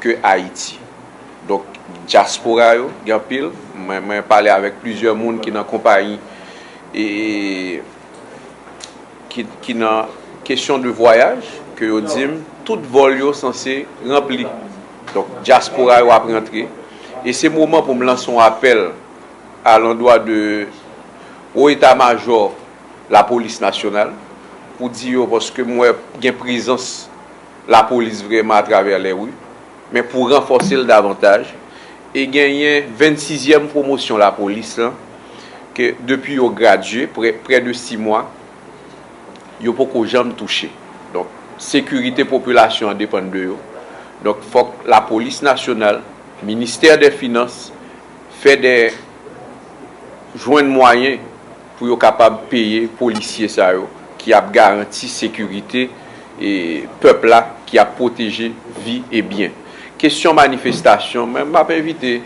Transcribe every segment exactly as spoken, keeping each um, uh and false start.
ke Ayiti. Donk, dyaspora yo, gen anpil. Mwen, mwen pale avèk plizyè moun ki nan konpayi e ki, ki nan kesyon de vwayaj, ke yo di m tout vòl yo sanse ranpli. Donk, dyaspora yo ap rantre. E se moman pou m lanse yon apèl a landwa de wo eta majò lapolis nasyonal pou di yo, paske m wè gen prezans lapolis vrèman atravè lè ri, men pou ranfòse l davantaj. E genyen vennsizyèm pwomosyon lapolis lan, ke depi yo gradye, prè, prè de sis mwa, yo poko janm touche. Donk, sekirite popilasyon an depann de yo. Donk, fòk lapolis nasyonal, ministè dè finans, fè dè, jwenn mwayen pou yo kapab peye polisye sa yo ki ap garanti sekirite e pèp la, ki ap pwoteje vi e byen. Kesyon manifestasyon, men m ap envite,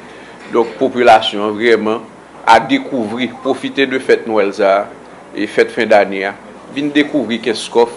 donk, popilasyon an vrèman a dekouvri, pwofite de fèt Nwèl sa a e fèt fen dane a, vin dekouvri Kenskòf,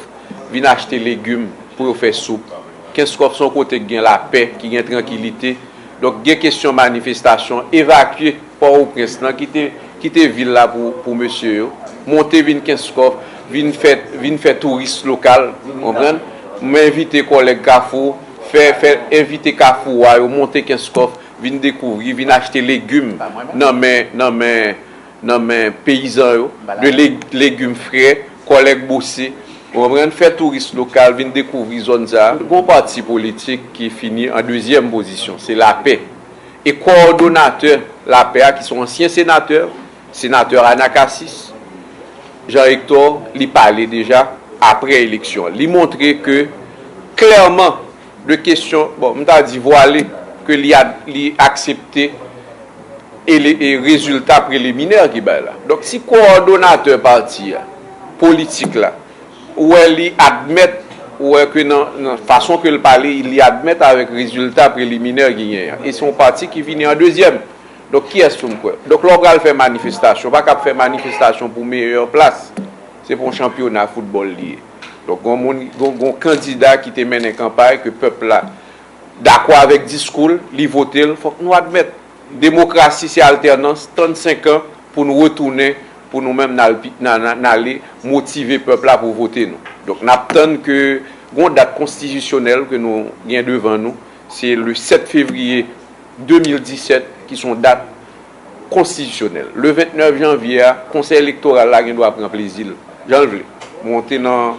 vin achte legim pou yo fè soup. Kenskòf se yon kote ki gen lapè, ki gen trankilite. Donk, gen kesyon manifestasyon, evakye Pòtoprens lan, kite, kite vil la pou, pou mesye yo. Monte vin Kenskòf, vin fè, vin fè touris lokal, konprann? M envite kòlèg Kafou, fè, fè, envite Kafou a yo monte Kenskòf, vin dekouvri, vin achte legim nan men, nan men, nan men peyizan yo, de le-, legim frè, kòlèg Bose, ou konprann, fè touris lokal vin dekouvri zòn sa a. Gon pati politik ki fini an dezyèm pozisyon, se Lapè. E kowòdonatè Lapè a, ki se yon ansyen senatè, senatè Anacacis, Jean Hector, li pale deja apre eleksyon an. Li montre ke klèman de kesyon, bon, m ta di vwale, ke li a, li aksepte e le, e rezilta preliminè ki bay la. Donk, si kowòdonatè pati a, politik la, ou wè li admèt, ou wè ke nan, nan fason ke l pale, li admèt avèk rezilta preliminè ki genyen an. E se yon pati ki vini an dezyèm. Donk, kiyès pou m kwè? Donk, lè w pral fè manifestasyon, w pa kab fè manifestasyon pou meyè plas. Se pa yon chanpyona foutbòl li ye. Donk, gon moun, gon, gon kandida ki te mennen kanpay ke pèp la dakò avèk diskou l, li vote l, fòk nou admèt. Demokrasi se altènans, trannsenk an pou nou retounen, pou nou menm n al pi-, n a-, n a-, n ale motive pèp la pou vote nou. Donk, n ap tann ke gon dat konstitisyonèl ke nou gen devan nou, se le sèt fevriye de mil disèt, ki se yon dat konstitisyonèl. Le vennèf janvye a, Konsèy Elektoral la gen dwa pran plezi l jan l vle. Monte nan